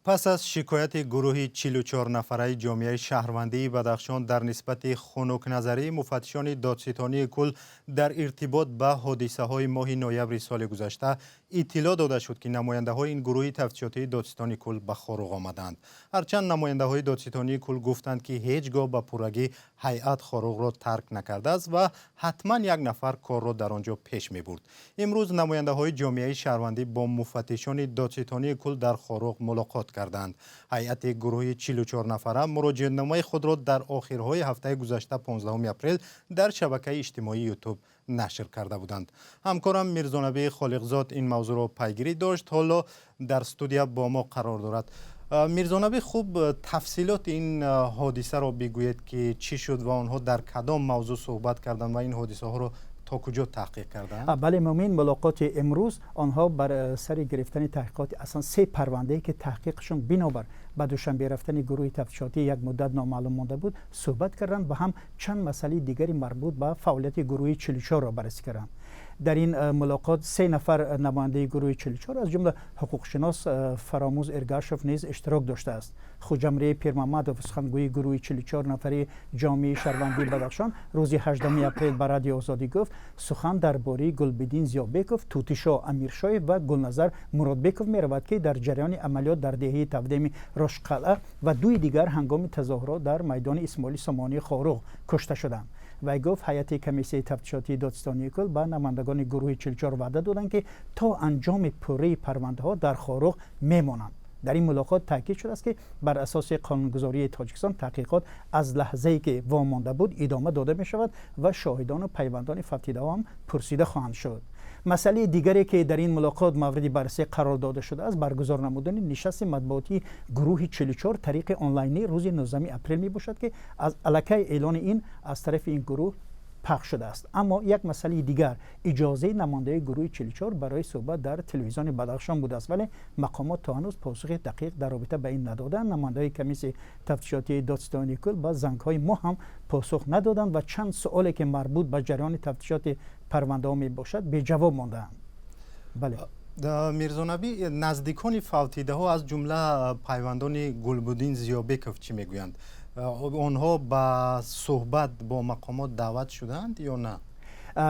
Пас аз шикояти гурӯҳи 44-нафараи ҷомеаи шаҳрвандии Бадахшон дар нисбати хунукназарии муфаттишони додситонии кул дар иртибот ба ҳодисаҳои моҳи ноябри соли гузашта иттилоъ дода шуд, ки намояндаҳои ин гурӯҳи тафтишотии додситонии кул ба Хоруғ омаданд. Ҳарчанд намояндаҳои додситонии кул гуфтанд, ки ҳеҷ гоҳ ба пуррагӣ ҳайат Хоруғро тарк накардааст ва ҳатман як нафар корро дар он ҷо пеш мебурд. Имрӯз намояндаҳои ҷомеаи шаҳрвандӣ бо муфаттишони додситонии кул дар Хоруғ мулоқот карданд. Ҳайати гурӯҳи 44 нафара муроҷиатномаи худро дар охирҳои ҳафтаи гузашта, 15 апрел, дар шабакаи иҷтимоии Ютуб нашр карда буданд. Ҳамкорам Мирзонабӣ Холиқзод ин мавзӯъро пайгирӣ дошт, ҳоло дар студия бо мо қарор дорад. Мирзонабӣ, хуб, тафсилоти ин ҳодисаро бигӯед, ки чӣ шуд ва онҳо дар кадом мавзӯъ суҳбат карданд ва ин ҳодисаҳоро то куҷо таҳқиқ карданд? Бале, Мумин, мулоқоти имрӯз онҳо бар сари гирифтани таҳқиқоти аслан се парвандае, ки таҳқиқшон бинобар ба Душанбе рафтани гурӯҳи тафтишотӣ як муддат номаълум монда буд, суҳбат карданд ва ҳам чанд масъалаи дигари марбут ба фаъолияти гурӯҳи 44-ро баррасӣ карданд. Дар ин мулоқот се нафар намояндаи гурӯҳи 44, аз ҷумла ҳуқуқшинос Фаромӯз Эргашев низ иштирок доштааст. Хуҷамрӣ Пирмамадов, сухангӯи гурӯҳи 44 нафари ҷомеаи шаҳрвандии Бадахшон, рӯзи 18 апрел ба Радиои Озодӣ гуфт, сухан дар бораи Гулбиддин Зиёбеков, Тутишоҳ Амиршоев ва Гулназар Муродбеков меравад, ки дар ҷараёни амалиёт дар деҳаи Тавдеми Рошқалъа ва дуи дигар ҳангоми тазоҳурот дар майдони Исмоили Сомонии Хоруғ кушта шуданд. Вай гуфт, ҳайати комиссияи тафтишотии додситонии кул ба намояндагони гурӯҳи 44 ваъда доданд, ки то анҷоми пурраи парвандаҳо дар Хоруғ мемонанд. Дар ин мулоқот таъкид шудааст, ки бар асоси қонунгузории Тоҷикистон таҳқиқот аз лаҳзае ки вомонда буд идома дода мешавад ва шоҳидону пайвандони фавтидаҳо ҳам пурсида хоҳанд шуд. Масъалаи дигаре, ки дар ин мулоқот мавриди баррасӣ қарор дода шудааст, баргузор намудани нишасти матбуотии гурӯҳи 44 тариқи онлайнӣ рӯзи 19 апрел мебошад, ки аз аллакай эълони ин аз тарафи ин гурӯҳ пахш шудааст. Аммо як масъалаи дигар иҷозаи намояндаи гурӯҳи 44 барои суҳбат дар телевизиони Бадахшон будааст, вале мақомот то ҳанӯз посухи дақиқ дар робита ба ин надоданд. Намояндаҳои комиссияи тафтишотии додситонии кул ба зангҳои мо ҳам посух надоданд ва чанд суоле, ки марбут ба ҷараёни тафтишоти парвандаҳо мебошад, беҷавоб мондаанд. Бале. Мирзонабӣ, наздикони фавтидаҳо, аз ҷумла пайвандони Гулбуддин Зиёбеков, чӣ мегӯянд? Онҳо ба суҳбат бо мақомот даъват шудаанд ё на?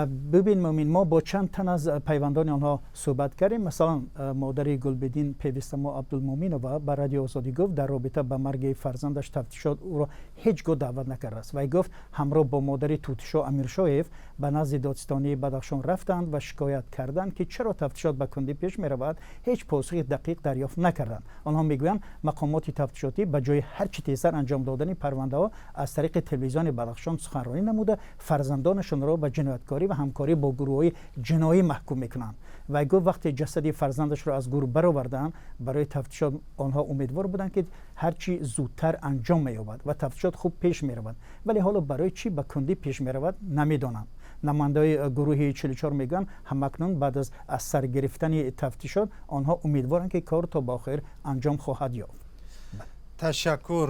Бибин, Мумин, мо бо чанд тан аз пайвандони онҳо суҳбат кардем. Масалан, модари Гулбиддин, Певистамо Абдулмуминова, ба Радиои Озодӣ гуфт, дар робита ба марги фарзандаш тафтишот ӯро ҳеҷ гоҳ даъват накардааст. Вай гуфт, ҳамроҳ бо модари Тутишоҳ Амиршоев ба назди додситонии Бадахшон рафтанд ва шикоят карданд, ки чаро тафтишот ба кундӣ пеш меравад, ҳеҷ посухи дақиқ дарёфт накарданд. Онҳо мегӯянд, мақомоти тафтишотӣ ба ҷои ҳарчи тезтар анҷом додани парвандаҳо аз тариқи телевизиони Бадахшон суханронӣ намуда, фарзандонашонро ба ҷинояткорӣ ва ҳамкорӣ бо гурӯҳҳои ҷиноӣ маҳкум мекунанд. Вай гуфт, вақте ҷасади фарзандашро аз гур бароварданд барои тафтишот, онҳо умедвор буданд, ки ҳарчи зудтар анҷом меёбад ва тафтишот хуб пеш меравад, вале ҳоло барои чӣ ба кундӣ пеш меравад, намедонанд. Намояндаҳои гурӯҳи 44 мегӯянд, ҳамакнун баъд аз сар гирифтани тафтишот онҳо умедворанд, ки кор то ба охир анҷом хоҳад ёфт. Ташаккур.